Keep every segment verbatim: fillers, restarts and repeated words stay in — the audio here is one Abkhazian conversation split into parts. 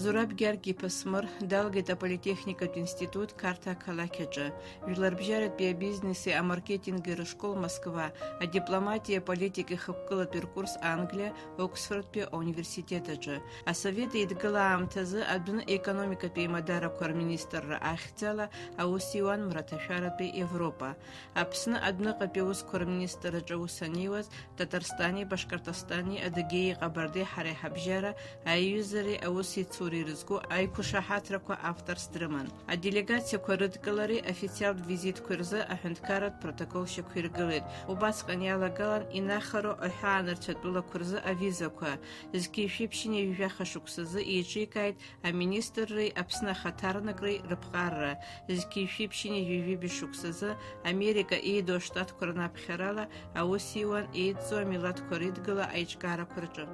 Зураб Гьаргь-иԥа Смыр далгеит аполитехникатә институт Қарҭ ақалақь аҿы, жәларбжьаратәи абизнеси амаркетинги рышкол Москва, адипломатиа аполитика ихықәкылатәи ркурс Англиа, Оксфордтәи ауниверситет аҿы. Асовет Еидгыла аамҭазы адәны економикатәи аимадарақәа рминистрра ахьӡала аус иуан мраҭашәаратәи Европа. Аԥсны адәныҟатәи аусқәа рминистрраҿы аус анеиуаз, Татарстани, Башкортостани, Адыгеии Ҟабардеи ҳара иҳабжьара аиҩызареи аусеицуреи рызку аиқәышаҳаҭрақәа авторс дрыман. Аделегациақәа рыдкылареи официалтә визитқәеи рзы аҳәынҭқарратә протокол шьақәиргылеит. Убасҟан иалагалан инахароу аҳәаанырцәатә тәылақәа рзы авизақәа. Зқьи жәшәи ԥшьынҩажәи жәаха шықәсазы еиҿикааит Аминистрреи Аԥсны ахаҭарнакреи рыԥҟарра, зқьи жәшәи ԥшьынҩажәи жәибжь шықәсазы Америка еидоу аштатқәа рнаԥхьарала аус иуан еидҵоу амилаҭқәа рыдгыла аиҿкаарақәа рҿы.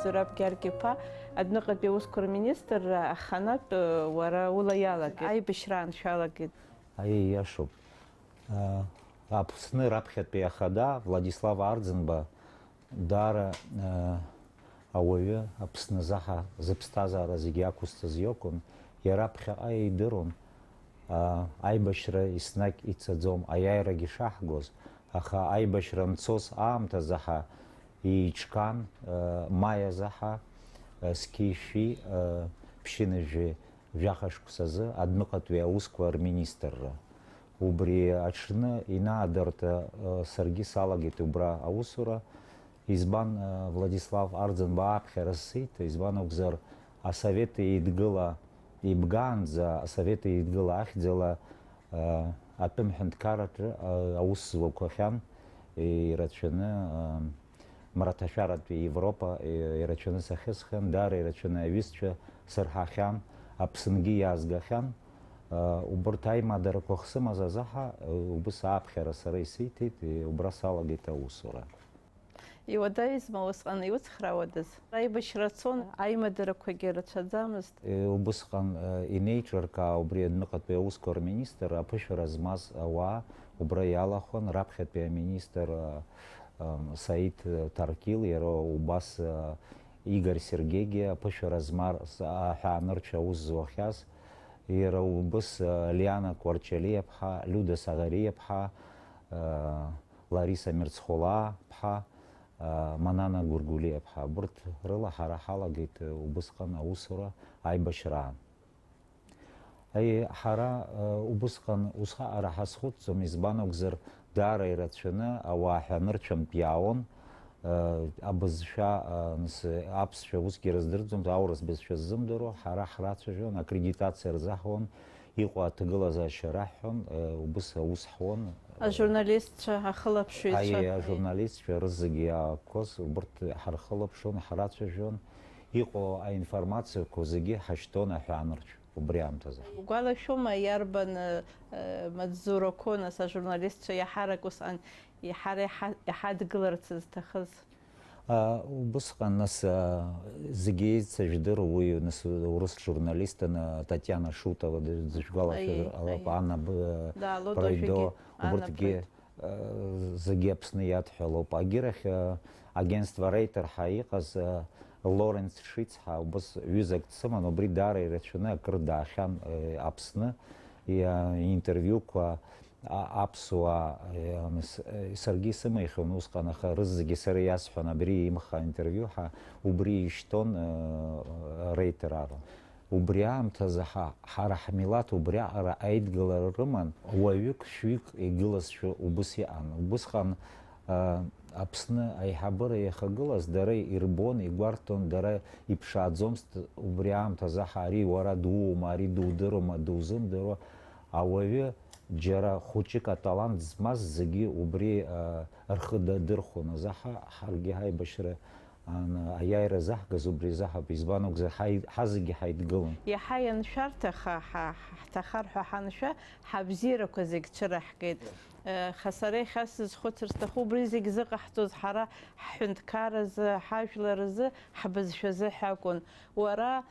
Зураб Гьаргь-иԥа, адәныҟатәи аусқәа рминистрра аханатә, уара ула иалагеит, аибашьраан шәалагеит. Аиеи, иашоуп. А, Аԥсны раԥхьатәи ахада Владислав Арӡынба даара, а, ауаҩы Аԥсны азаҳа зыԥсҭазаара зегьы ақәызҵаз иакәын. Иара ԥхьаҟа идыруан, а, аибашьра еснагь ицаӡом, аиааирагьы шаҳгоз, аха аибашьра анцоз аамҭазаҳа еиҿкаан, а, маи азаҳа, а, зқьи жәшәи, а, ԥшьынҩажәи жәаха шықәсазы адәныҟатәи аусқәа рминистрра. Убри аҽны инаадырт, саргьы салагеит убра аусура. Избан, Владислав Арӡынба аԥхьара сцеит, избан акәзар, Асовет Еидгыла ибгаанӡа, Асовет Еидгыла ахьӡала атәым ҳәынҭқарраҿы аус зуақәахьан ирацәаны, мраҭашәаратәи Европа ирацәаны сахьысхын, даара ирацәаны аҩызцәа сырҳахьан, Аԥсынгьы иаазгахьан. Убырҭ аимадарақәа ахьсымаз азаҳа, убыс ааԥхьара сара исиҭеит, убра салагеит аусура. Иуадаҩызма усҟан иуцхраауадаз? Аибашьра цон, аимадарақәагьы рацәаӡамызт. Убысҟан инеиҿыркаа убри адәныҟатәи аусқәа рминистр аԥышәара змаз ауаа убра иалахәын, раԥхьатәи аминистр Саид Ҭарқьил, иара убас Игор Сергеигьы аԥышәара змаз аҳәаанырцә аус зуахьаз, иара убас Лиана Кәарҷалиаԥҳа, Лиуда Саӷариаԥҳа, Лариса Мирцхәлаа-ԥҳа, Манана Гәыргәлиаԥҳа, абырҭ рыла ҳара ҳалагеит убысҟан аусура аибашьраан. Аиеи, ҳара, э, убысҟан усҟаҟара ҳазхәыцӡом, избан акәзар, даара ирацәаны ауаа ҳәа анырцәынтә иаауан, э, абызшәа, э, нас, аԥсшәа усгьы рыздырӡом, аурыс бызшәа ззымдыруа, ҳара ҳрацәажәон, аккредитациа рзаҳуан, иҟоу аҭагылазаашьа раҳҳәон, э, убыс аус ҳуан. Ажурналистцәа ахылаԥшҩцәа. Аиеи, ажурналистцәа рызегьы иаақәоз, убырҭ ҳархылаԥшуан, ҳрацәажәон, иҟоу аинформациақәа зегьы ҳашьҭон аҳәаанырцә. Убри аамҭазы. Угәалашәома, иарбан, э, маҵзурақәоу, нас, ажурналистцәа иаҳарак усҟан иаҳа-, иаҳа-, иҳадгыларц зҭахыз? А, убысҟан, нас, а, зегьы еицәажәдыруа уи, нас, урыс журналистын, а, Татиана Шутова, д-, дышәгәалашәазар Аиеи, ҟалап, аиеи. Анна Б-, Да, Лодо Пройдо, Шәигьы, Анна убырҭгьы, Пройдо. Зегьы Аԥсны иадҳәалоуп. Агьырахь, агентство Рейтер ҳәа иҟаз, Лоренс Шицҳа убас ҩызак дсыман, убри даара ирацәаны акыр даахьан, Аԥсны, иа-, интервиуқәа, а-, аԥсуаа, иа-, с-, саргьы исымихуан усҟан, аха рызегьы сара иасҳәон, абри имха интервиу ҳәа, убри ишьҭон, Рейтер ара. Убри аамҭазы ҳа, ҳара ҳмилаҭ убриаҟара аидгылара рыман, уаҩык-шәҩык игылазшәа убыс иҟан. Убысҟан, а, Аԥсны аиҳабыра иахагылаз дара ирбон, игәарҭон, дара иԥшааӡомызт убри аамҭазы ҳа, ари уара дуума, ари дудыруама, дузымдыруа. Ауаҩы џьара хәыҷык аталант змаз зегьы убри, а, рхы дадырхәон азы ҳа, ҳаргьы ҳаибашьра Ан-, аиааира заҳгаз убри заҳап, избан акәзар, ҳаи-, ҳазегьы ҳаидгылан. Иаҳа ианшәарҭа, ха-, ҳа-, ҳҭахар ҳәа ҳаншәа, ҳабзиарақәа зегь цәыраҳгеит. Аха сара иахьа сзызхәыцыр сҭаху, убри зегь зыҟаҳҵоз ҳара ҳҳәынҭқарразы, ҳажәлар рзы, ҳбызшәазы ҳәа акәын. Уара,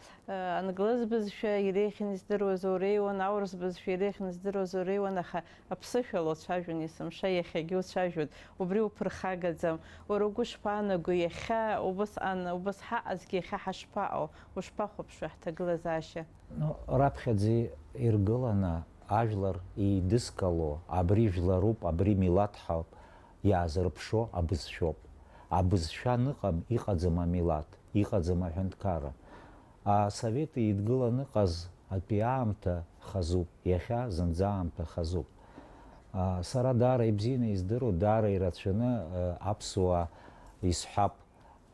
англыз бызшәа иреиӷьны издыруаз уреиуан, аурыс бызшәа иреиӷьны издыруаз уреиуан, аха аԥсышәала уцәажәон есымша, иахьагьы уцәажәоит, убри уԥырхагаӡам. Уара угәы шԥаанаго, иахьа убысҟан, убас ҳаҟазгьы иахьа ҳашԥаҟоу, ушԥахәаԥшуеи ҳҭагылазаашьа? Ну, раԥхьаӡа иргыланы ажәлар еидызкыло, абри жәларуп, абри милаҭ ҳауп, иаазырԥшуа абызшәоуп. Абызшәа аныҟам, иҟаӡам амилаҭ, иҟаӡам аҳәынҭқарра. Асовет еидгыланы ыҟаз атәи аамҭа хазуп, иахьа зынӡа аамҭа хазуп. А, сара даара ибзианы издыруа, даара ирацәаны, а, аԥсуаа исҳәап,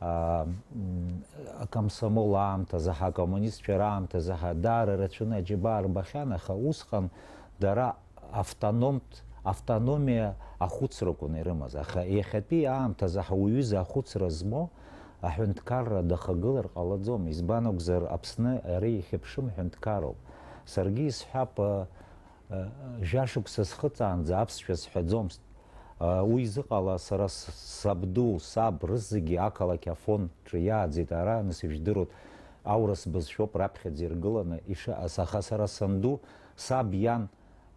а, м, акомсомол аамҭазы ҳа, акоммунистцәа раамҭазы ҳа, даара рацәаны аџьабаа рбахьан, аха усҟан дара автономт-, автономиа ахәыцрақәан ирымаз. Аха иахьатәи аамҭазы ҳа уаҩыза ахәыцра змоу аҳәынҭқарра дахагылар ҟалаӡом. Избан акәзар, Аԥсны ара ихьыԥшым ҳәынҭқарроуп. Саргьы исҳәап, а, а, жәашықәса схыҵаанӡа аԥсшәа сҳәаӡомызт. А, уи зыҟала сара с-, сабду, саб рызегьы ақалақь Афонҿы иааӡеит, ара, нас ижәдыруеит, аурыс бызшәоуп раԥхьаӡа иргыланы иша-, аха сара санду, саб иан,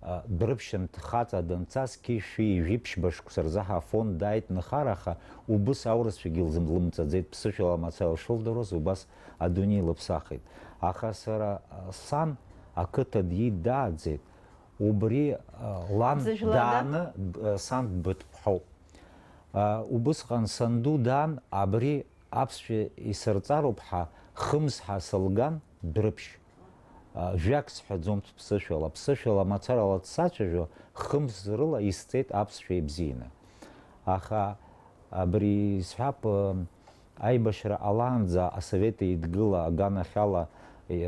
а, Дәрыԥшьынтә хаҵа данца, зқьи шәи жәиԥшьба шықәса рзы ҳа Афон дааит, нхараха, убыс аурысшәагьы лзымлымҵаӡеит, ԥсышәала мацара лшылдыруаз, убас адунеи лыԥсахит. Аха сара, а, сан ақыҭа диит, дааӡеит, убри, а, лан Зыжәлада? Дааны, б-, а, сан дбыҭәԥҳоуп. А, убысҟан санду даан, абри аԥсшәа исырҵароуп ҳәа, хымз ҳәа сылган, Дәрыԥшь. А, жәак сҳәаӡомызт ԥсышәала. Ԥсышәала мацарала дсацәажәо, хымз рыла исҵеит аԥсшәа ибзианы. Аха абри исҳәап, ы, аибашьра ҟалаанӡа асовет еидгыла аганахьала, ы,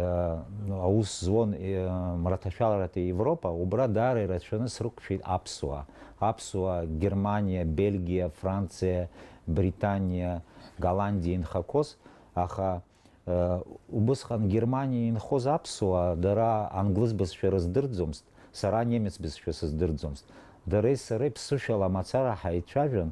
аус зуан, ы, мраҭашәарҭа Европа, убра даара ирацәаны срықәшәеит аԥсуаа. Аԥсуаа Германиа, Бельгиа, Франциа, Британиа, Голландиа инхақәоз, аха Э, убысҟан Германиа инхоз аԥсуаа, дара англыз бызшәа рыздырӡомызт, сара анемец бызшәа сыздырӡомызт. Дареи сареи ԥсышәала мацара ҳаицәажәан,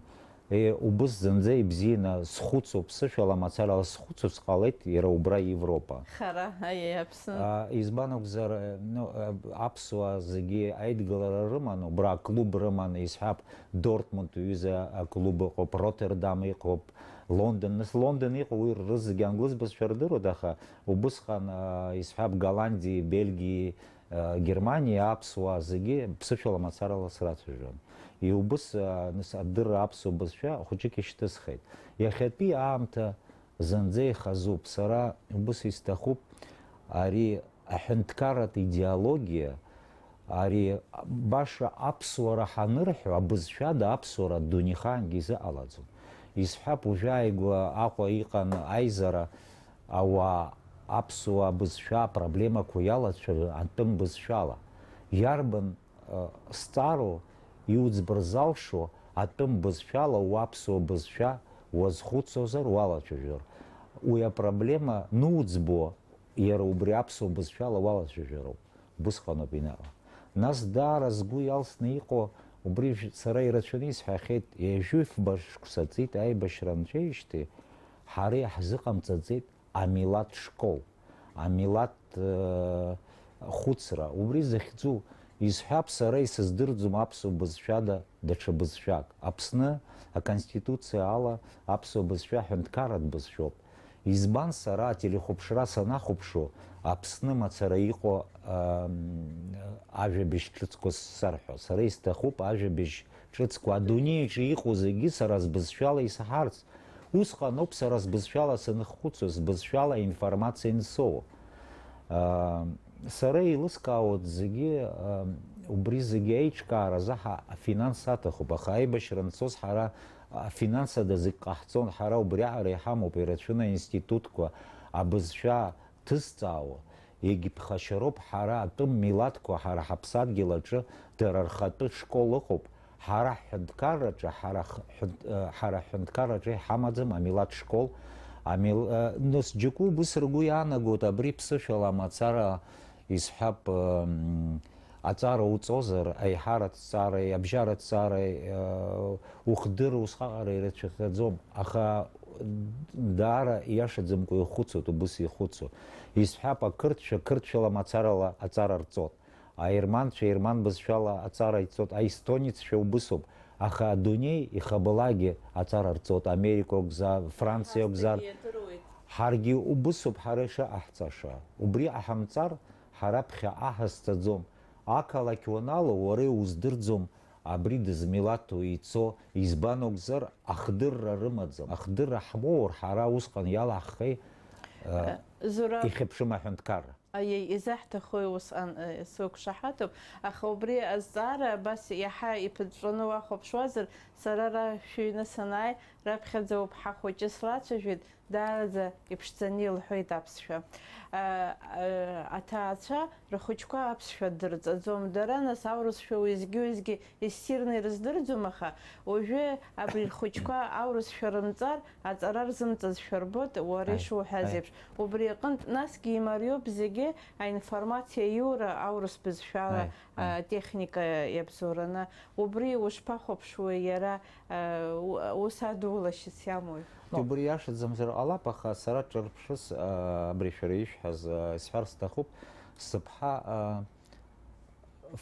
э, убыс зынӡа ибзианы схәыцуа, ԥсышәала мацарала схәыцуа сҟалеит иара убра Европа. Хара, аиеи, Аԥсны. А, избан акәзар, э, ну, э, аԥсуаа зегьы аидгылара рыман, убра аклуб рыман, исҳәап, Дортмунд ҩыза аклуб ыҟоуп, Роттердам иҟоуп, Лондон, нас Лондон иҟоу уи рызегьы англыз бызшәа рдыруеит, аха убысҟан, аа, исҳәап, Голландиеи, Бельгиеи, аа, Германиеи аԥсуаа зегьы ԥсышәала мацарала срацәажәон. Иубыс, аа, нас адырра аԥсуа бызшәа хәыҷык ишьҭысхит. Иахьатәи аамҭа зынӡа ихазуп. Сара убыс исҭахуп, ари аҳәынҭқарратә идеологиа, ари баша аԥсуара ҳанырҳәо, абызшәада аԥсуара адунеихаангьы изыҟалаӡом. Исҳәап, уажәааигәа Аҟәа иҟан аизара, ауаа аԥсуа бызшәа апроблемақәа иалацәажәон атәым бызшәала. Иарбан, ы, зҵаароу иуӡбар залшо атәым бызшәала уаԥсуа бызшәа уазхәыцуазар уалацәажәар? Уи апроблема нуӡбо, иара убри аԥсуа бызшәала уалацәажәароуп. Убысҟаноуп инаҟа. Нас даара сгәы иалсны иҟоу, убри жә-, сара ирацәаны исҳәахьеит, ҩажәи фба шықәса ҵит аибашьра анцәеижьҭеи, ҳара иаҳзыҟамҵаӡеит амилаҭ школ, амилаҭ, э, хәыцра. Убри захьӡу, исҳәап, сара исыздырӡом аԥсуа бызшәада даҽа бызшәак. Аԥсны аконституциа ала аԥсуа бызшәа ҳәынҭқарратә бызшәоуп. Избан, сара ателехәаԥшра санахәаԥшуа, Аԥсны мацара иҟоу, ам, ажәабжь ҿыцқәа сзарҳәо. Сара исҭахуп ажәабжь ҿыцқәа адунеиаҿы иҟоу зегьы сара сбызшәала исаҳарц. Усҟаноуп сара сбызшәала санххәыцуа, сбызшәала аинформациа ансоуа. Ам, сара еилыскаауеит зегьы, ам, убри зегьы аиҿкааразы ҳа-, афинанс аҭахуп, аха аибашьра анцоз ҳара афинансада зегь ҟаҳҵон, ҳара убриаҟара иҳамоуп, ирацәаны аинститутқәа абызшәа ҭызҵаауа, егьыԥхашьароуп, ҳара атәым милаҭқәа, ҳара ҳаԥсадгьыл аҿы дара рхатәы школ ыҟоуп, ҳара ҳҳәынҭқарраҿы, ҳара х-, ҳәынҭ-, ы, ҳара ҳҳәынҭқарраҿы иҳамаӡам амилаҭ школ, амил-, ы, нас џьоукы убыс ргәы иаанагоит, абри ԥсышәала мацара исҳәап, ы, м, Аҵара уҵозар, аиҳараҭҵаареи абжьараҭҵаареи, э, ухдыр усҟаҟара ирацәахаӡом, аха даара ииашаӡамкәа ихәыцуеит, убыс ихәыцу. Исҳәап, ақырҭцәа қырҭцәала мацарала аҵара рҵот, аерманцәа ерман бызшәала аҵара иҵот, аестонеццәа убысоуп, аха адунеи ихабалагьы аҵара рҵот, Америка акәзар, Франциа акәзар, ҳаргьы убысоуп ҳара ишыҟаҳҵаша. Убри ҟаҳамҵар, ҳара ԥхьаҟа ҳазцаӡом. Ақалақь уаналоу, уара иуздырӡом абри дызмилаҭу ицо, избан акәзар, ахдырра рымаӡам. Ахдырра ҳмоур, ҳара усҟан иалаҳхи, э, Зураб. Ихьыԥшым аҳәынҭқарра. Аиеи, изаҳҭахуи усҟан, э, сықәшаҳаҭуп, аха убри азҵаара абас иаҳа иԥыҵәҵәаны уахәаԥшуазар, сара ара шәыҩны санааи, раԥхьаӡа уԥҳа хәыҷы слацәажәеит, даараӡа иԥшӡаны илҳәеит аԥсшәа. Э, э, аҭаацәа рхәыҷқәа аԥсшәа дырҵаӡом. Дара, нас, аурысшәа уеизгьы-уеизгьы иссирны ирыздырӡом, аха уажәы абри рхәыҷқәа аурысшәа рымҵар, аҵара рзымҵазшәа рбоит, уара Аи, ишуҳәаз аи. Еиԥш. Убри аҟынтә, насгьы имариоуп зегьы аинформациа аиура аурыс бызшәала, Аи, аи. а, техника иабзоураны. Убри ушԥахәаԥшуеи иара, а, у-, ус адулашьас иамои? Убри иашаӡамзар ҟалап, аха сара ҿырԥшыс, а, абри шәара ишәҳәаз, а, исҳәар сҭахуп, сыԥҳа, а,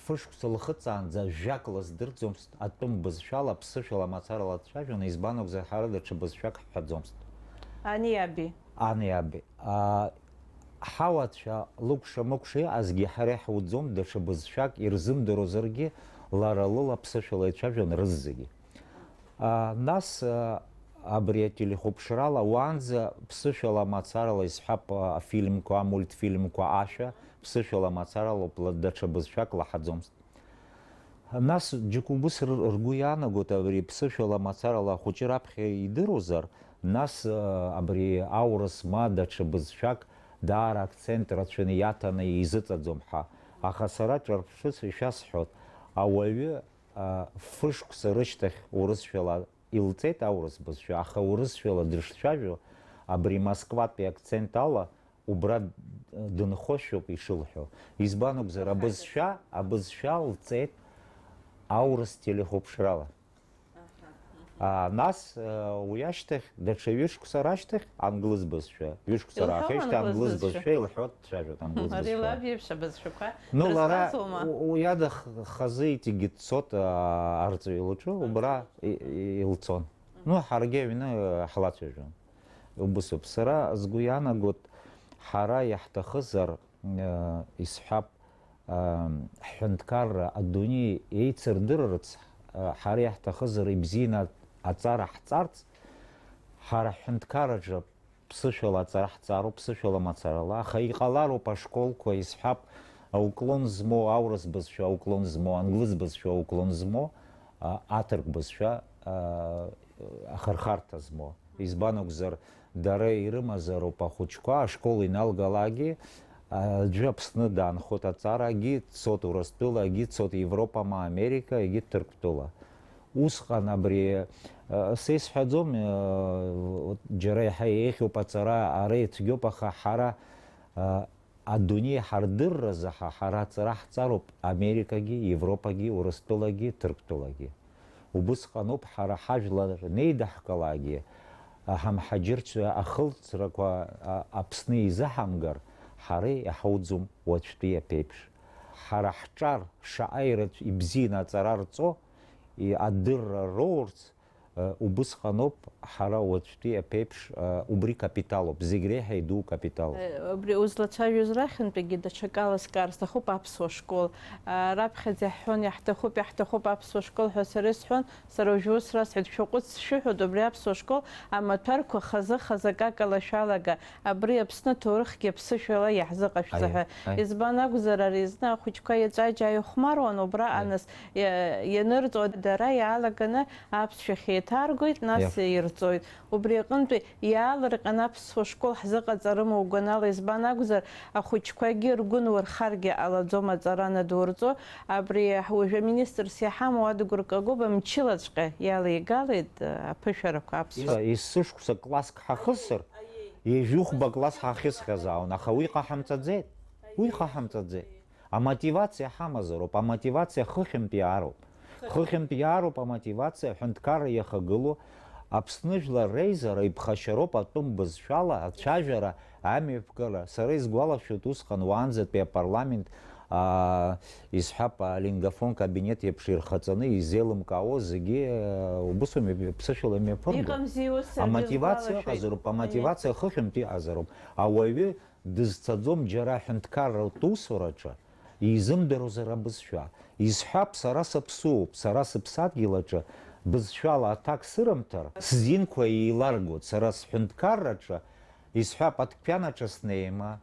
фышықәса лхыҵаанӡа жәак лыздырӡомызт, атәым бызшәала, ԥсышәала мацарала дцәажәон, избан акәзар, ҳара даҽа бызшәак ҳҳәаӡомызт. Ани аби? Ани аби. А, ҳауацәа лыкәша-мыкәша иҟазгьы ҳара иаҳуӡом, даҽа бызшәак ирзымдыруазаргьы, лара лыла ԥсышәала ицәажәон рызегьы. А, нас, а, абри ателехәаԥшрала уаанӡа ԥсышәала мацарала исҳәап, а, афильмқәа, амультфильмқәа, ашәа ԥсышәала мацаралоуп, ла-, даҽа бызшәак лаҳаӡомызт. Нас џьоук убыс р-, ргәы иаанагоит, абри ԥсышәала мацарала ахәыҷы раԥхьа идыруазар, нас, а, абри аурыс ма даҽа бызшәак даара акцент рацәаны иаҭаны изыҵаӡом ҳәа. Аха сара ҿырԥшыс ишәасҳәоит, ауаҩы, а, фышықәса рышьҭахь урысшәала илҵеит аурыс бызшәа, аха урысшәала дышцәажәо, абри Москватәи акцент ала, убра дынхошәоуп ишылҳәо. Избан акәзар, Аха абызшәа, абызшәа лҵеит аурыс телехәаԥшрала. Аҳа, мгм. А, нас, э, уи ашьҭахь, даҽа ҩышықәса рашьҭахь, англыз бызшәа, ҩышықәса Илҳәон раахеижьҭеи англыз англыз бызшәа. Бызшәа илҳәоит, дцәажәоит англыз Ари бызшәа. Лаб иеиԥш абызшәақәа Ну, лара, рызҟазоума? У-, уи ада х-, хазы иҵегьы дцот, а, арҵаҩы лҿы, убра и-, и-, илцон. Ну, ҳаргьы аҩны, э, ҳлацәажәон. Убысоуп. Сара сгәы иаанагоит, ҳара иаҳҭахызар, э, исҳәап, э, ҳҳәынҭқарра адунеи еицырдырырц, э, ҳара иаҳҭахызар ибзианы аҵара ҳҵарц, ҳара ҳҳәынҭқарраҿы ԥсышәала аҵара ҳҵароуп, ԥсышәала мацарала, аха иҟалароуп ашколқәа, исҳәап, ауклон змоу, аурыс бызшәа ауклон змоу, англыз бызшәа ауклон змоу, а, аҭырк бызшәа, а, ахырхарҭа змоу. Избан акәзар, дара ирымазароуп ахәыҷқәа, ашкол иналгалакгьы, аӡәы Аԥсны даанхоит аҵарагьы, дцоит Урыстәылагьы, дцоит Европа ма Америка, егьи Ҭырқәтәыла. Усҟан абри, э, са исҳәаӡом, э, џьара иаҳа еиӷьуп аҵара, ара ицәгьоуп, аха ҳара, э, адунеи ҳардырразы ҳа, ҳара аҵара ҳҵароуп Америкагьы, Европагьы, Урыстәылагьы, Ҭырқәтәылагьы. Убысҟаноуп ҳара ҳажәлар неидаҳкылаагьы, ҳамҳаџьырцәа ахылҵрақәа, а, Аԥсны изаҳамгар, ҳара иҳауӡом уаҵәтәи аԥеиԥш. Ҳара ҳҿар шаҟа ирацә-, ибзианы аҵара рҵо, и-, адырра роурц, э, убысҟаноуп ҳара уаҵәтәи аԥеиԥш, э, убри капиталуп, зегь реиҳа идуу капиталуп. Э, убри узлацәажәоз рахьынтәигьы даҽакала скаар сҭахуп аԥсуа школ. Э, раԥхьаӡа иаҳҳәон, иаҳҭахуп, иаҳҭахуп аԥсуа школ ҳәа сара исҳәон, сара уажәы ус расҳәеит, шәаҟәыҵ сшәыҳәоит, убри аԥсуа школ амаҭәарқәа хазы-хазы акакала шәалага, абри Аԥсны аҭоурыхгьы аԥсышәала иаҳзыҟашәҵа Аиеи, ҳәа. Аиеи. Избан акәзар, ари зны ахәыҷқәа иаҵәаџь ааихәмаруан, убра Аиеи. Аныс иа-, ианырҵо дара иаалаганы аԥсшәахь еиҭаргоит, нас Иа. Ирҵоит. Убри аҟынтәи иаалырҟьан аԥсуа школ ҳзыҟаҵарыма угәанала, избан акәзар, ахәыҷқәагьы ргәы нурхаргьы ҟалаӡом аҵара анадурҵо, абри уажәы аминистрс иҳамоу Адгәыр Кагәыба мчылаҵәҟьа иалеигалеит, э, аԥышәарақәа аԥсуа. Ес-, есышықәса класск ҳахысыр, ҩажәихәба класс ҳахьысхьаз аауан, аха уи ҟаҳамҵаӡеит, уи ҟаҳамҵаӡеит. Амотивациа ҳамазароуп, амотивациа хыхьынтә иаароуп. Хыхьынтә иаароуп амотивациа, аҳәынҭқарра иахагылоу Аԥсны жәлар реизара иԥхашьароуп атәым бызшәала ацәажәара, амҩаԥгара. Сара исгәалашәоит усҟан уаанӡатәи апарламент, аа, исҳәап, алингафон кабинет еиԥш ирхаҵаны изеилымкаауа зегьы, аа, убысоуп, ԥсышәала имҩаԥырго. Иҟамзи ус, саргьы Амотивациа сгәалашәоит. Ыҟазароуп, амотивациа хыхьынтә иҟазароуп. Ауаҩы дызцаӡом џьара аҳәынҭқарратә усураҿы, изымдыруазар абызшәа. Исҳәап, сара саԥсуоуп, сара сыԥсадгьыл аҿы бызшәала аҭак сырымҭар, сзинқәа еиларгоит, сара сҳәынҭқарраҿы, исҳәап, адәқьанаҿы снеима,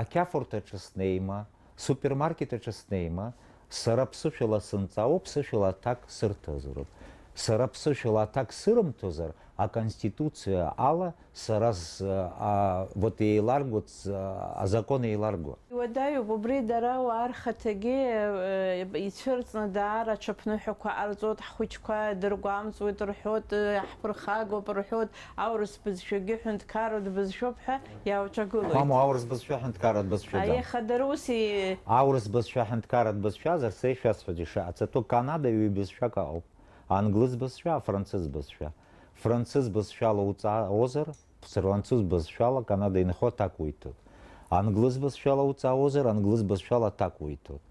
ақьафурҭаҿы снеима, супермаркет аҿы снеима, сара ԥсышәала сынҵаауоуп, ԥсышәала аҭак сырҭозароуп. Сара ԥсышәала аҭак сырымҭозар, аконституциа ала сара с-, а, вот еиларгоит, а, азакон еиларго. Иуадаҩуп, убри дара ауаа рхаҭагьы, э, ицәырҵны даара аҽыԥныҳәақәа ҟарҵоит, ҳхәыҷқәа дыргәамҵуеит рҳәоит, э, ҳԥырхагоуп рҳәоит, аурыс бызшәагьы ҳәынҭқарратә бызшәоуп ҳәа иаауҿагылоит. Мамоу, аурыс бызшәа ҳәынҭқарратә бызшәаӡам. Аиеи, хадара ус и- Аурыс бызшәа ҳәынҭқарратә бызшәазар, са ишәасҳәоит, ишаҳаҵатәу Канада ҩ-бызшәак ыҟоуп. Англыз бызшәа, афранцыз бызшәа. Францыз бызшәала уҵаауазар, францыз бызшәала Канада инхо аҭак уиҭоит. Англыз бызшәала уҵаауазар, англыз бызшәала аҭак уиҭоит.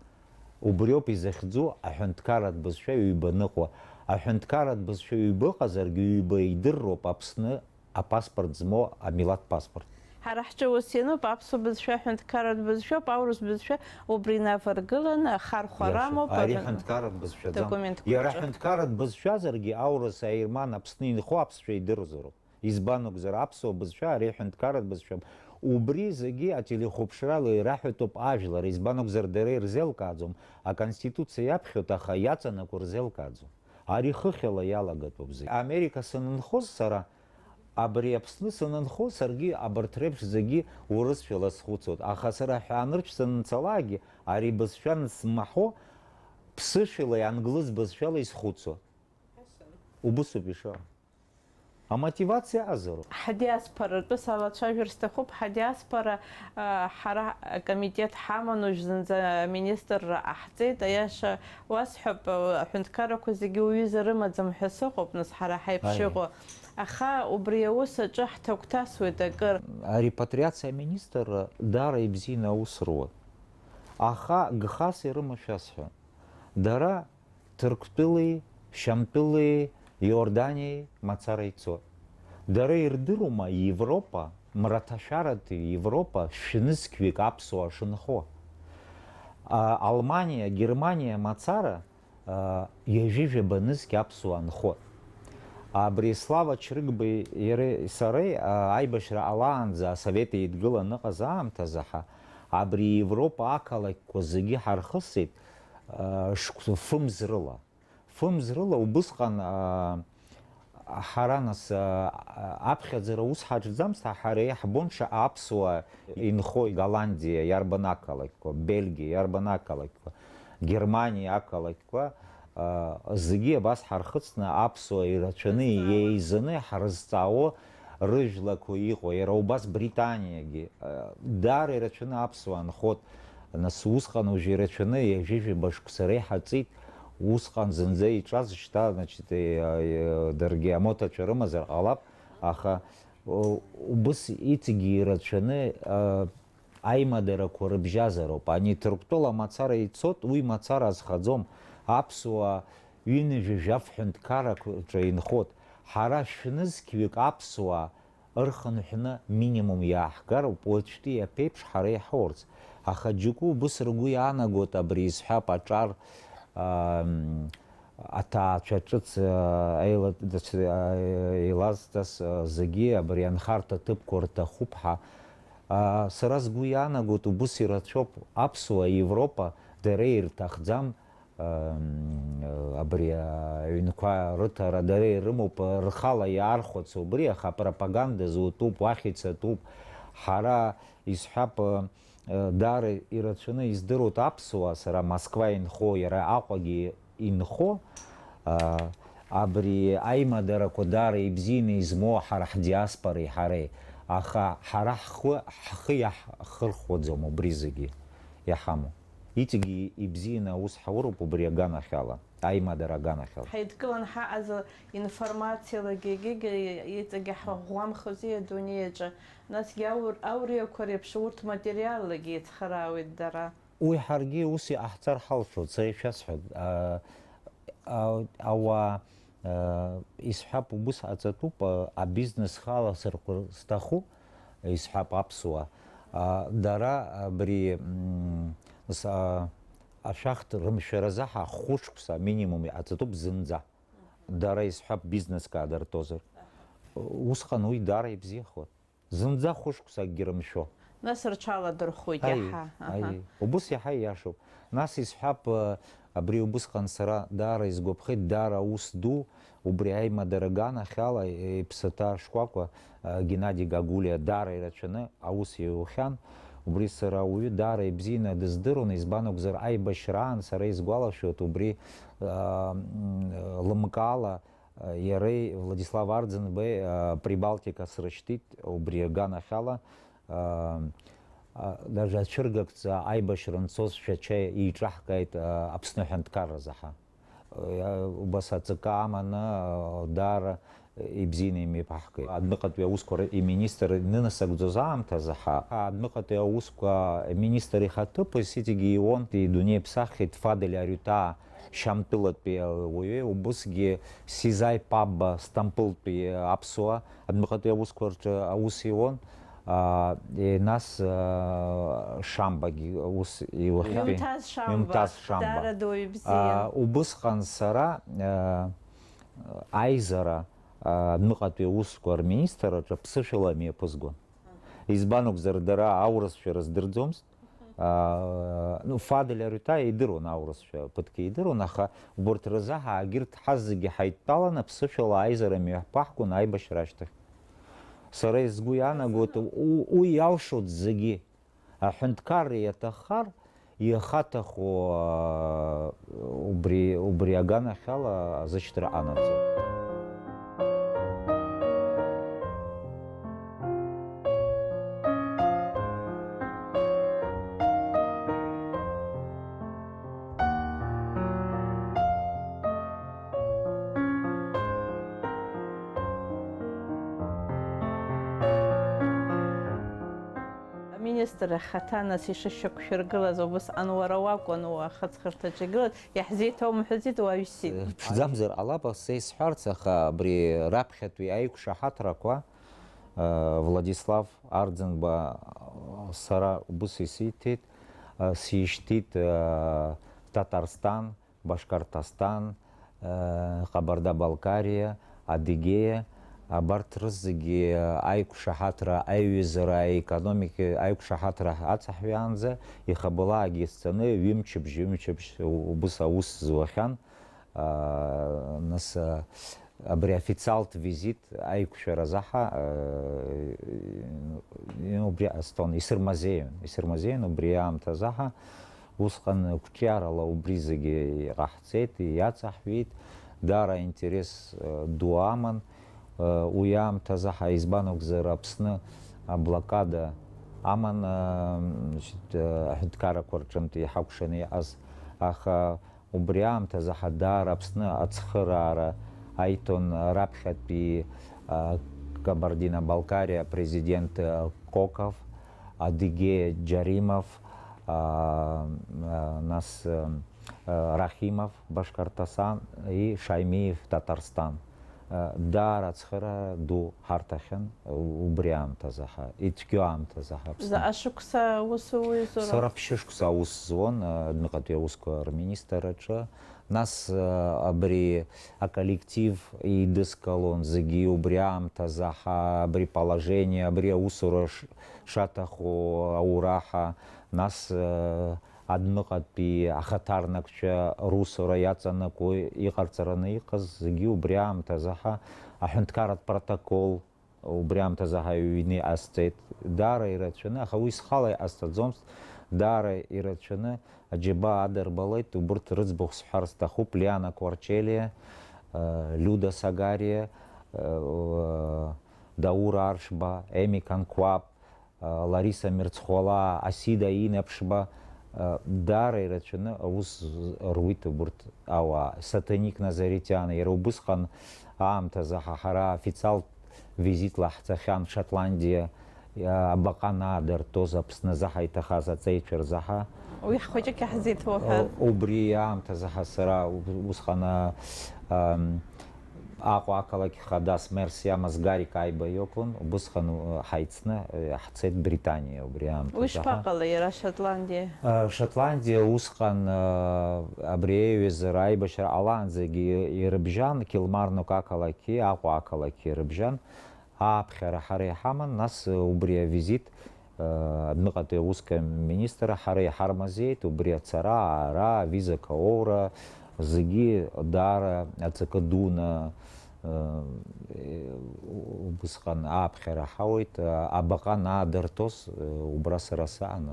Убриоуп изахьӡу аҳәынҭқарратә бызшәа ҩба ныҟәо. Аҳәынҭқарратә бызшәа ҩба ыҟазаргьы, ҩба идырроуп Аԥсны апаспорт змоу амилаҭ паспорт. Ҳара ҳҿы ус иануп, аԥсуа бызшәа ҳәынҭқарратә бызшәоуп, аурыс бызшәа убри инаваргыланы ахархәара Иашоуп. амоуп Ари ҳәынҭқарратә бызшәаӡам. документқәа Иара рҿы. ҳәынҭқарратә бызшәазаргьы аурыс, аерман, Аԥсны инхо аԥсшәа идырзароуп. Избан акәзар, аԥсуа бызшәа ари ҳәынҭқарратә бызшәам. Убри зегьы ателехәаԥшрала ираҳәатәуп ажәлар, избан акәзар, дара ирзеилкааӡом, аконституциа иаԥхьоит, аха иаҵанакуа рзеилкааӡом. Ари хыхьала иалагатәуп зегь. Америка санынхоз сара, абри Аԥсны санынхо, саргьы абарҭ реиԥш зегьы урысшәала схәыцуан. Аха сара ҳәаанырцә санынцалакгьы, ари бызшәа ансмаҳо, ԥсышәалеи англыз бызшәалеи схәыцуан. Убысоуп ишыҟам. Амотивациа азароуп. Ҳадиаспоратәы салацәажәар сҭахуп. Ҳадиаспора, а, ҳара акомитет ҳаман, уажә зынӡа аминистрра ҟаҳҵеит. Аиаша уасҳәап, а, аҳәынҭқаррақәа зегьы уҩыза рымаӡам ҳәа сыҟоуп, нас, ҳара ҳаиԥш Аиеи. иҟоу. Аха убри аус аҿы ҳҭагәҭасуеит акыр. Арепатриациа аминистрра даара ибзианы аус руан. Аха гхас ирымоу шәасҳәап. Дара Ҭырқәтәылеи, Шьамтәылеи, Иорданиеи мацара ицоит. Дара ирдыруама Европа, мраҭашәаратәи Европа шәнызқьҩык аԥсуаа шынхо? А, Алманиа, Германиа мацара, а, ҩажәи жәаба нызқь аԥсуаа нхоит. Абри Слава Чрыгбеи иареи сареи, а, аибашьра ҟалаанӡа Асовет Еидгыла аныҟаз аамҭазы ҳа, абри Европа ақалақьқәа зегьы ҳархысит, а, шықәс-, фымз рыла. Фымз рыла убысҟан, аа, ҳара нас, аа, аԥхьаӡара ус ҳаҿӡамызт, ҳара иаҳбон шаҟа аԥсуаа инхо Голландиа иарбан ақалақьқәа, Бельгиа иарбан ақалақьқәа, Германиа ақалақьқәа, аа, зегьы абас ҳархыҵны аԥсуаа ирацәаны, еизаны ҳрызҵаауа рыжәлақәа иҟоу, иара убас Британиагьы, аа, даара ирацәаны аԥсуаа нхот, нас усҟан уажә ирацәаны ҩажәи жәаба шықәса реиҳа ҵит. Усҟан зынӡа иҿаз шьҭа, значит, э, э, даргьы амоҭацәа рымазар ҟалап, аха, о, убыс иҵегьы ирацәаны, э, аимадарақәа рыбжьазароуп. Ани Ҭырқәтәыла мацара ицот, уи мацара азхаӡом. Аԥсуаа ҩынҩажәа жәаф ҳәынҭқаррақәаҿы инхот. Ҳара шәнызқьҩык аԥсуаа ырхынҳәны минимум иааҳгароуп, уаҵәтәи аԥеиԥш ҳара иҳаурц. Аха џьоукы убыс ргәы иаанагоит абри изҳәап аҿар, ам, аҭаацәа ҿыц, а, еила-, дац-, а, еилазҵаз, а, зегьы абри анхарҭа ҭыԥқәа рҭахуп ҳәа. А, сара сгәы иаанагоит, убыс ирацәоуп аԥсуа Европа, дара ирҭахӡам, Ам, абри аҩнқәа рыҭара дара ирымоуп, рхала иаархәац убри, аха апропаганда зутәуп, уахь ицатәуп. Ҳара, исҳәап, э, даара ирацәаны издыруеит аԥсуаа, сара Москва инхо, иара Аҟәагьы инхо, а, абри аимадарақәа даара ибзианы измоу ҳара ҳдиаспореи ҳареи, аха ҳара ҳхы, ҳхы иаҳхырхәаӡом убри зегьы иҳамоу. Иҵегьы ибзианы аус ҳауроуп убри аганахьала, аимадара аганахьала. Ҳаидкылан ҳаҟаз информациалагьы егьигьы иҵегьы ҳаӷәӷәамхози адунеи аҿы. Насгьы аур-, ауриақәа реиԥш урҭ материаллагьы еицхыраауеит дара. Уи ҳаргьы ус иҟаҳҵар ҳалшоит, са ишәасҳәап, а, а, ауаа, а, исҳәап, убыс ҟаҵатәуп, а, абизнес халасырхәыр зҭаху, исҳәап, аԥсуаа, а, дара абри, м, с-, а, ашәахтә рымшәаразы ҳа хәышықәса минимум иҟаҵатәуп зынӡа. Дара, исҳәап, бизнеск аадыртозар. Усҟан уи даара ибзиахоит. Зынӡа хәышықәса акгьы рымшәо. Нас рҽаладырхәуеит Аи, иаҳа. Аҳа. Аи, убыс иаҳа ииашоуп. Нас исҳәап, э, абри убысҟан сара даара исгәаԥхеит, даара аус ду, убри аимадара аганахьала, э, иԥсаҭа шкәакәа, э, Геннади Гагулиа даара ирацәаны аус иухьан. Убри сара ауаҩы даара ибзианы дыздыруан, избан акәзар, аибашьраан сара исгәалашәоит, убри, э, м, лымкаала, Иареи Владислав Арӡынбеи, а, Прибалтика срышьҭит, убри аганахьала, а, а, даже ацәыргақәҵа аибашьра анцоз Шәача еиҿаҳкааит, а, Аԥсны аҳәынҭқарра заҳа. А, убас АЦК аманы, а, даара ибзианы имеиԥаҳкит. Адәныҟатәи аусқәа р-, иминистр инынасыгӡоз аамҭазы ҳа, адәныҟатәи аусқәа министр ихаҭыԥуаҩ иҵегьы иуан, идунеи иаԥсахит Фадель Арҩта Шьамтәылатәи ауаҩы, убысгьы Сизаи Пабба Сҭампылтәи аԥсуа адәныҟатәи аусқәа рҿы аус иуан, а, е, нас, а, Шамбагьы ус иуахьтәи. Мемтаз Шамба, Мемтаз Шамба. Даара дуаҩ бзиан. А, убысҟан сара, а, аизара, а, адәныҟатәи аусқәа рминистрраҿы ԥсышәала мҩаԥызгон. Избан акәзар, дара аурысшәа рыздырӡомызт. Аа, ну, Фадель Арҩта идыруан аурысшәа, ԥыҭк идыруан, аха убарҭ рзы ҳа-, егьырҭ ҳазегьы ҳаидтәаланы аԥсышәала аизара мҩаԥаҳгон аибашьра ашьҭахь. Сара сгәы иаанагоит, у-, уи иалшоит зегьы. Аҳәынҭқарра иаҭаххар, ихаҭаху, аа, убри, убри аганахьала азышьҭра анаӡом. Аминистр ахаҭа нас ишышьақәшәыргылаз убысҟан уара уакәын, уахыҵхырҭаҿы игылаз, иаҳзеиҭоумҳәаӡеит, уаҩсит. Ԥшӡамзар ҟалап, са исҳәарц, аха абри раԥхьатәи аиқәшаҳаҭрақәа, э, Владислав Арӡынба, э, сара убыс исиҭеит, э, сишьҭит, э, Татарстан, Башкортостан, э, Ҟабарда-Балкариа, Адыгеиа, абарҭ рызегьы аиқәшаҳаҭра, аиҩызара, аекономика аиқәшаҳаҭра ацаҳәаанӡа ихабылаагьы сцаны ҩымчыбжь, ҩымчыбжь убыс аус зуахьан. А, нас, а, абри официалтә визит аиқәшәара заҳа, а, убри ҟасҵон, исырмазеиуан, исырмазеиуан убри аамҭа заҳа. Усҟан қәҿиарала убри зегьы иҟаҳҵеит, иаҵаҳҩит, даара аинтерес, а, ду аман. А, уи аамҭазы ҳа, избан акәзар, Аԥсны аблокада аман, а, значит, а, аҳәынҭқаррақәа рҿынтә иҳакәшаны иҟаз, аха убри аамҭазы ҳа даара Аԥсны ацхыраара аиҭон раԥхьатәи, а, Кабардино-Балкариа апрезидент, а, Коков, Адыгеиа Џьаримов, а, а, нас, а, а, Рахимов Башкортостан и Шаймиев Татарстан. Даара ацхыраара ду ҳарҭахьан убри аамҭазы ҳа, ицәгьоу аамҭазы ҳа Аԥсны. Заҟа шықәса аус уҩызоуроу? Сара ԥшьышықәса аус зуан, а, адәныҟатәи аусқәа рминистрраҿы. Нас, а, абри аколлектив еидыскылон зегьы убри аамҭазы ҳа, абри положение, абри аусура ш-, шаҭаху аура ҳа. Нас, а, адәныҟатәи ахаҭарнакцәа русура иаҵанакуа иҟарҵараны иҟаз зегьы убри аамҭазы ҳа, аҳәынҭқарратә протокол убри аамҭазы ҳа ҩны иҟасҵеит. Даара ирацәаны, аха уи схала иҟасҵаӡомызт, даара ирацәаны аџьабаа адырбалеит, убырҭ рыӡбахә сҳәар сҭахуп, Лиана Кварчелиа, э, Лиуда Сагариа, э, Даур Аршба, Еми Канкваб, Лариса Мерцхәалаа, Асида Инаԥшба, Даара ирацәаны аус руит убырҭ ауаа. Сатаник Назаритиан, иара убысҟан аамҭазы ҳа, ҳара официалтә визитла ҳцахьан Шотландиа, абаҟа наадыртәоз Аԥсназы ҳаиҭахаз аҵеицәа рзаҳа. Уи ҳхәыҷык иаҳзеиҭоуҳәа. Убри аамҭазы ҳа сара усҟан, а, ам, Аҟәа ақалақь хадас мерс иамаз Гарик Аиба иакәын, убысҟан, э, ҳаицны, э, ҳцеит Британиа убри аамҭазы. Уи шԥаҟалеи иара Шотландиа? Э, Шотландиа усҟан, э, абри еиҩызара аибашьра ҟалаанӡагьы ирыбжьан, Килмарнок ақалақьи Аҟәа ақалақьи ирыбжьан. Ааԥхьара ҳара иҳаман, нас, э, убри авизит Адәныҟатәи аусқәа министр ҳара иҳармазеит, убри ацара, аара, авизақәа аура, зегьы даара аҵакы дуны, э, убысҟан ааԥхьара ҳауеит, абаҟа наадыртәоз, э, убра сара саан.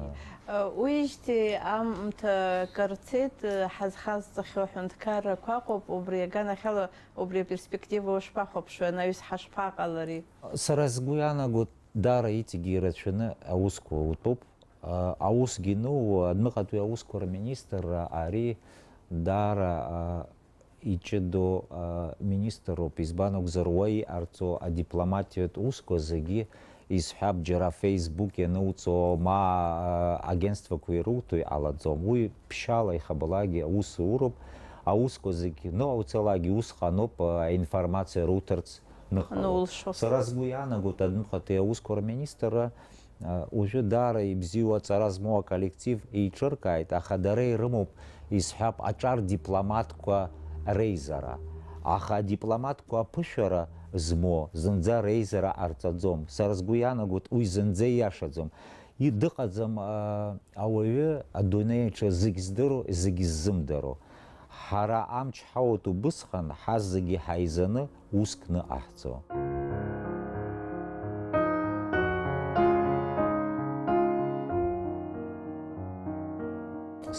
Уиижьҭеи аамҭа кыр цеит, ҳазхазҵахьоу аҳәынҭқаррақәа ыҟоуп, убри аганахьала, убри аперспектива ушԥахәаԥшуеи, анаҩс ҳашԥаҟалари? Сара сгәы иаанагоит, Даара иҵегьы ирацәаны аусқәа утәуп. А, аусгьы ну, адәныҟатәи аусқәа рминистрра ари даара, а, иҷыдоу, а, министр роуп, избан акәзар, уа иҟарҵо адипломатиатә усқәа зегьы, исҳәап, џьара Facebook иануҵо, ма, а, агентствақәа ируҭо иҟалаӡом. Уи ԥшьаала ихабалакгьы аус ауроуп, аусқәа зегьы ныҟауҵалакгьы усҟаноуп, а, аинформациа руҭарц ныҟало. Анулшо. Сара сгәы иаанагоит, адәныҟатәи аусқәа рминистрра, а, уажәы даара ибзиоу аҵара змоу аколлектив еиҿыркааит, аха дара ирымоуп, исҳәап, аҿар дипломатқәа реизара. Аха адипломатқәа аԥышәара змоу зынӡа реизара ҟарҵаӡом. Сара сгәы иаанагоит, уи зынӡа ииашаӡом. И-, дыҟаӡам, а, ауаҩы адунеи аҿы зегь здыруа, зегь ззымдыруа. Ҳара амч ҳауеит убысҟан, ҳазегьы ҳаизаны уск ныҟаҳҵо.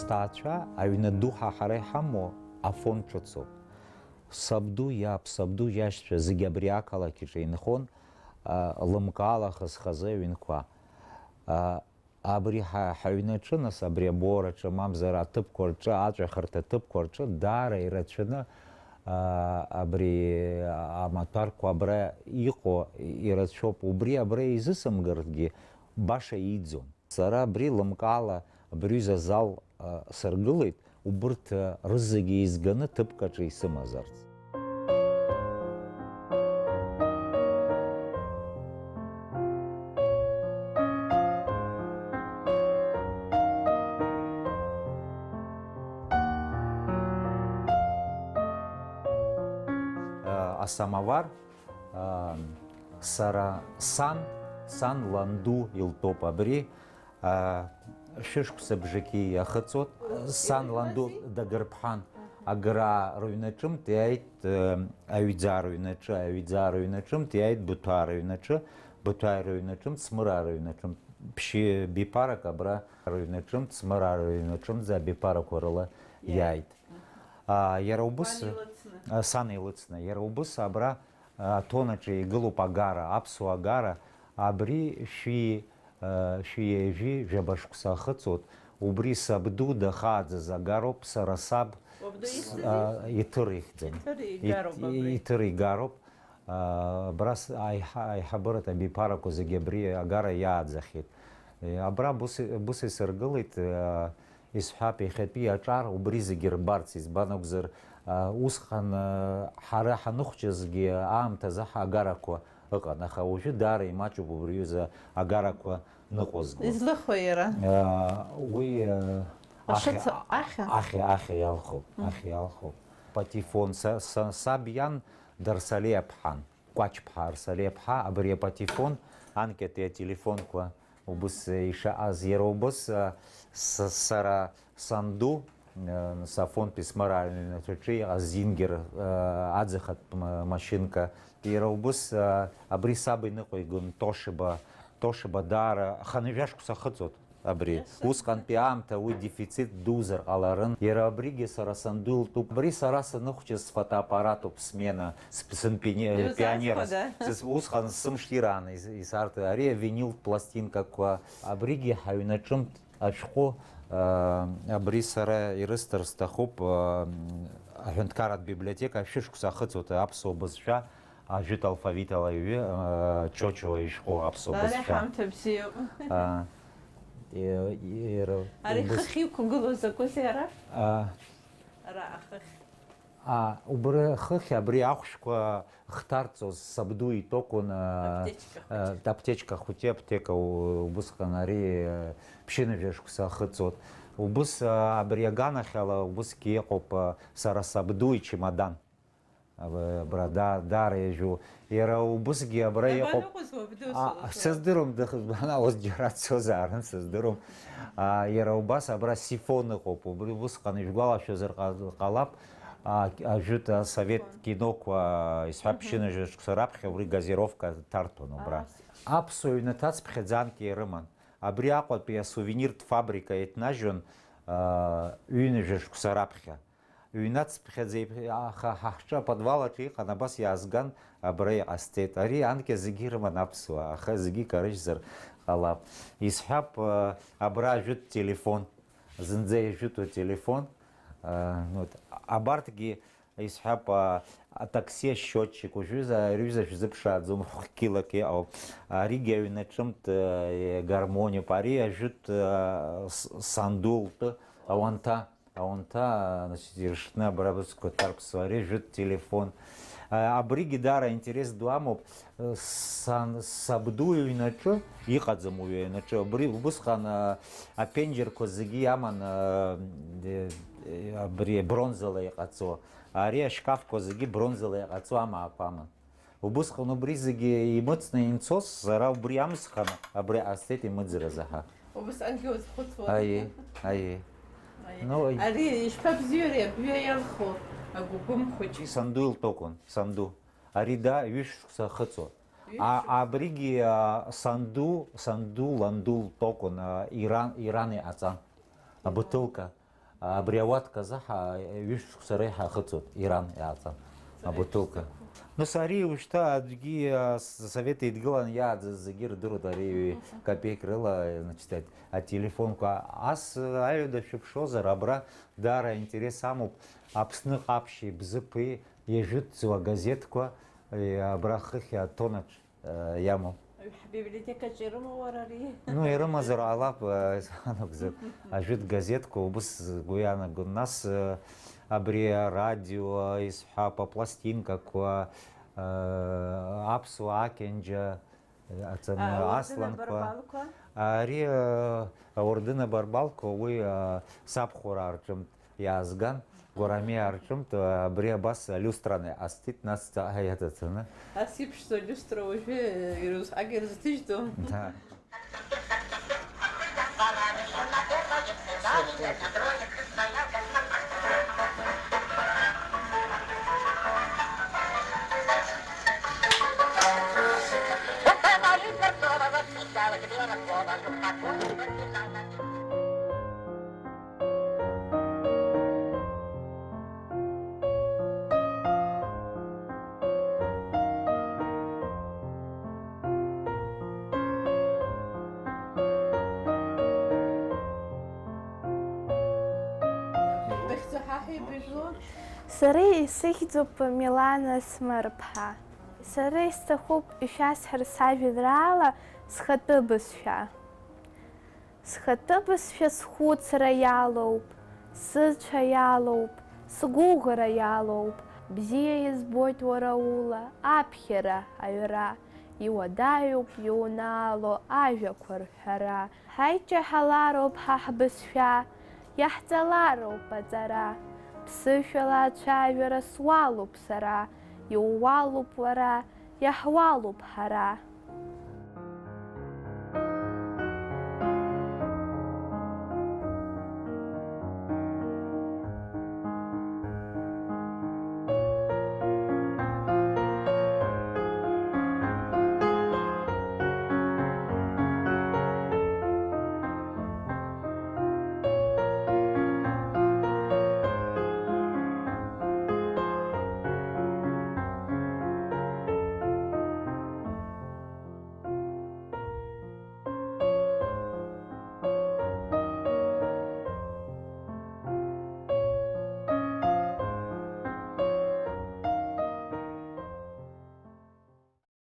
Сҭаацәа аҩны ду ҳа ҳара иҳамоу Афон ҿыцоуп. Сабду иаб, сабду иашьцәа зегь абри ақалақь аҿы инхон, а, лымкаала хаз-хазы аҩнқәа. А, Абри ҳа-, ҳаҩнаҿы, нас, абри абораҿы, мамзар аҭыԥқәа рҿы, аҵәахырҭа ҭыԥқәа рҿы даара ирацәаны, аа, абри амаҭәарқәа абра иҟоу ирацәоуп. Убри абра изысымгартәгьы баша иӡом. Сара абри лымкаала абри ҩыза азал, а, сыргылеит, убырҭ, а, рызегьы еизганы ҭыԥк аҿы исымазарц. Асамовар, а, сара сан, сан ланду илтәоуп абри. А, шәышықәса бжаки иахыҵуеит. Сан ланду дагырԥҳан. Агра рыҩнаҿымҭ иааит, э, аҩӡаа рыҩнаҿы, аҩӡаа рыҩнаҿымҭ иааит Быҭәаа рыҩнаҿы, Быҭәаа рыҩнаҿымҭ, Смыраа рыҩнаҿымҭ. Ԥшьи биԥарак абра рыҩнаҿымҭ, Смыраа рыҩнаҿымҭ, абиԥарақәа рыла иааит. А, иара убыс, Сан илыцны. А, сан илыцны. Иара убыс абра, а, Аҭонаҿы игылоуп агара, аԥсуа агара, абри шәи, а, шәи ҩажәи жәаба шықәса ахыҵуеит, убри сабду дахааӡаз агароуп, сара саб, Уабду с-, ихьӡызи? А, иҭыр ихьӡын. Иҭыр игароуп Ит-, абри. Иҭыр игароуп. А, абра с-, аиҳа-, аиҳабыратә абиԥарақәа зегьы абри агара иааӡахьеит. Е, абра бус-, бус исыргылеит, а, Исҳәап, иахьатәи аҿар убри зегьы рбарц, избан акәзар, а, усҟан, а, ҳара ҳаныхәҷызгьы аамҭазы ҳагарақәа ыҟан, аха уажәы даара имаҷуп убри аҩыза агарақәа ныҟәызго. Излыхуеи иара? А, уи, а, Ашыц-, ахьа, ахьа? Ахьа, ахьа иалхуп, Мм. Ахьа иалхуп. Патефон, са, са, саб иан Дарсалиа ԥҳан. Кәачԥҳа Арсалиа ԥҳа, абри апатефон, анкьатәи ателефонқәа убыс ишаҟаз, иара убыс, а, с-, сара санду, а, Сафон Писмара аҩнаҭаҿы иҟаз Зингер, а, аӡахатә ма-, машьынка, иара убыс, а, абри саб иныҟәигон Тошиба, Тошиба даара хынҩажәа шықәса ахыҵуеит. Абри, Yes, sir. Усҟантәи аамҭа уи дефицит дуӡӡа ҟаларын. Иара абригьы сара санду илтәуп. Абри сара саныхәҷыз сфотоаппаратуп, смена, сп-, сынпионер, Иузаазхәада? Пионер. Сыс-, усҟан сымшираан ис-, исарҭ-, ари авинил пластинкақәа. Абригьы ҳаҩнаҿымҭ ашәҟәы, Абри сара ирысҭар сҭахуп, аҳәынҭқарратә библиотека шәышықәса ахыҵуеит аԥсуа бызшәа ажәытә алфавит ала иҩы, Чочуа ишәҟәы аԥсуа Ара бызшәа. Ҳамҭа бзиоуп. А, и-, и-, ира-, Ари убыс-, хыхь иқәгылоу закәызеи ара? А. Ара ахыхь. А, убри хыхь абри ахәшәқәа хҭарҵоз сабду итәы акәын, а, Аптечка а, хәыҷы. Аптечка хәыҷы, аптека у-, убысҟан ари, а, ԥшьынажәа шықәса ахыҵуан. Убыс, а, абри аганахьала убысгьы иҟоуп, а, сара сабду ичемодан. Аб-, абра да-, даара иажәу. Иара убысгьы абра иҟоуп. Дабаныҟәыз уабду А, сылшо? Сыздырам, дых-, банаҟәыз џьара дцозаарын, сыздырам. А, иара убас абра сифон ыҟоуп. Убри убысҟан ижәгәалашәозар ҟа-, ҟалап. А, ажәытә асовет киноқәа, исҳәап, Мгм. Ԥшьынажәа шықәса раԥхьа убри газировка ҭарҭәон убра. Ас- Аԥсуа ҩнаҭа цыԥхьаӡа анкьа ирыман. Абри Аҟәатәи асувениртә фабрика еиҭнажьын, а, ҩынҩажәа шықәса раԥхьа. Ҩнаҵԥхьаӡа иԥ-, аха ҳа ҳҿы аподвал аҿы иҟан, абас иаазган, абра иҟасҵеит. Ари анкьа зегьы ирыман аԥсуаа, аха зегьы икарыжьзар ҟалап. Исҳәап, а, абра ажәытә телефон, зынӡа ижәытәу телефон, а, ну, вот, абарҭгьы исҳәап, а, атакси асчиотчик, уажәы за-, ари ҩыза шәзыԥшааӡом, хәкилак иҟоуп. Аригьы аҩнаҿымҭ, а, гармониоуп. Ари ажәытә, а, с-, санду лтәы ауанҭа. Аунҭа, значит, иршны абра быцқәа ҭарԥсуа, ари жәытә телефон. А, абригьы даара интерес ду амоуп. Сан, сабду иҩнаҿы, иҟаӡам уи аҩнаҿы. Абри убысҟан, а, аԥенџьырқәа зегьы иаман, а, э, э, абри бронзала иҟаҵо. Ари ашкафқәа зегьы бронзала иҟаҵо амаақәа аман. Убысҟан убри зегьы имыцны инцоз, сара убри амсханы абри ҟасҵеит имыӡрыз аҳа. Убысҟангьы уазхәыцуан. Аиеи, аиеи. Аиеи. Ну, аи- Ари ишԥабзиоу ари абҩа иалху агәыгәым хәыҷ? Санду илтәы акәын, санду. Ари да ҩышықәса ахыҵуан. Ҩышықәса. А, абригьы, а, санду, санду, ланду лтәы акәын, а, Иран, Иран иҟаҵан. Иран. Абутылка. Абри ауатка азы ҳа-, ҩышықәса реиҳа ахыҵуеит, Иран иааҵан, абутылка. Нас ари ушьҭа аӡәгьы, а, с-, Совет Еидгылан иааӡаз зегьы ирдыруеит, ари ҩ-, копеек рыла, значит, ат-, ателефонқәа. Ас, а, аҩада шәыԥшозар, абра даара интерес амоуп, Аԥсны ҟаԥшьи Бзыԥи иажәытәӡоу агазеҭқәа, э, абра хыхь атонаҿ. Э, иамоу. Ҳбиблиотекаҿы ирымоу уара ари? Ну, ирымазар ҟалап, э, исанагозар. Ажәытә газеҭқәа убыс сгәы иаанагон. Нас, э, абри арадио, исҳәап, апластинкақәа, э, аԥсуа акьанџьа, э, аҵаны, А, Уардын асланқәа. Абарбалқәа? Ари, э, ауардын абарбалқәа, уи, э, сабхәараа рҿынтә иаазган, Гәарамиаа рҿынтә, абри абас алиустраны иҟасҵеит, нас ҵаҟа иаҵаҵаны. Ас иԥшӡоу алиустра уажәы, э, ирызҳак ирызҭыжьӡом. Да. Быхьӡ уҳәа ҳәа ибыжәлоу? Сара исыхьӡуп Милана Смырԥҳа. Сара исҭахуп ишәасҳәар сажәеинраала схатәы бызшәа. Схатәы бызшәа схәыцра иалоуп, сыцәа иалоуп, сгәыӷра иалоуп, бзиа избоит уара ула аԥхьара, аҩра, иуадаҩуп иунаало ажәақәа рҳәара. Ҳаиҷаҳалароуп ҳа ҳбызшәа, иаҳҵалароуп аҵара, ԥсышәала ацәажәара суалуп сара, иууалуп уара, иаҳуалуп ҳара.